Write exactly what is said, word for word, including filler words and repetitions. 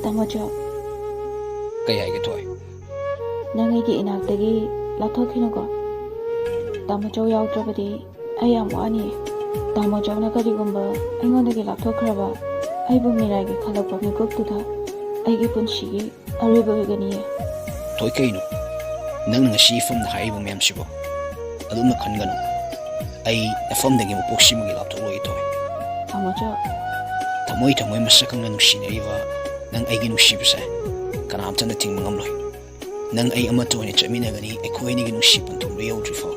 ꯇꯥꯃꯣꯆꯧ, ꯀꯩ ꯍꯥꯏꯒꯦ ꯊꯣꯏ? ꯅꯪ ꯑꯩꯒꯤ ꯏꯅꯥꯛꯇꯒꯤ ꯂꯥꯞꯊꯣꯛꯈꯤꯅꯨꯀꯣ꯫ ꯇꯥꯃꯣꯆꯧ ꯌꯥꯎꯗ꯭ꯔꯕꯗꯤ ꯑꯩ ꯌꯥꯝ ꯋꯥꯅꯤꯌꯦ꯫ ꯇꯥꯃꯣꯆꯧꯅ ꯀꯔꯤꯒꯨꯝꯕ ꯑꯩꯉꯣꯟꯗꯒꯤ ꯂꯥꯞꯊꯣꯛꯈ꯭ꯔꯕ, ꯑꯩꯕꯨ ꯃꯤꯔꯥꯏꯒꯤ ꯈꯜꯂꯛꯄ ꯃꯤꯀꯨꯞꯇꯨꯗ ꯑꯩꯒꯤ ꯄꯨꯟꯁꯤꯒꯤ ꯑꯔꯣꯏꯕ ꯑꯣꯏꯒꯅꯤꯌꯦ꯫ ꯊꯣꯏ, ꯀꯩꯅꯣ? ꯅꯪꯅ ꯉꯁꯤ ꯏꯐꯝꯗ ꯍꯥꯏꯔꯤꯕ ꯃꯌꯥꯝꯁꯤꯕꯣ? ꯑꯗꯨꯝꯅ ꯈꯟꯒꯅꯨ꯫ ꯑꯩ ꯅꯐꯝꯗꯒꯤ ꯃꯄꯣꯛꯁꯤꯃꯒꯤ ꯂꯥꯞꯊꯣꯛꯂꯣꯏ ꯊꯣꯏ꯫ ꯇꯥꯃꯣꯆꯧ, ꯊꯃꯣꯏ ꯊꯃꯣꯏ ꯃꯁꯛ ꯈꯪꯅ ꯅꯨꯡꯁꯤꯅꯔꯤꯕ ꯅꯪ ꯑꯩꯒꯤ ꯅꯨꯡꯁꯤꯕꯁꯦ ꯀꯅꯥꯝꯇꯅ ꯊꯤꯡꯕ ꯉꯝꯂꯣꯏ꯫ ꯅꯪ ꯑꯩ ꯑꯃꯠꯇ ꯑꯣꯏꯅ ꯆꯠꯃꯤꯟꯅꯒꯅꯤ, ꯑꯩꯈꯣꯏ ꯑꯅꯤꯒꯤ ꯅꯨꯡꯁꯤ ꯄꯟꯊꯨꯡꯗꯨ ꯌꯧꯗ꯭ꯔꯤꯐꯥꯎ꯫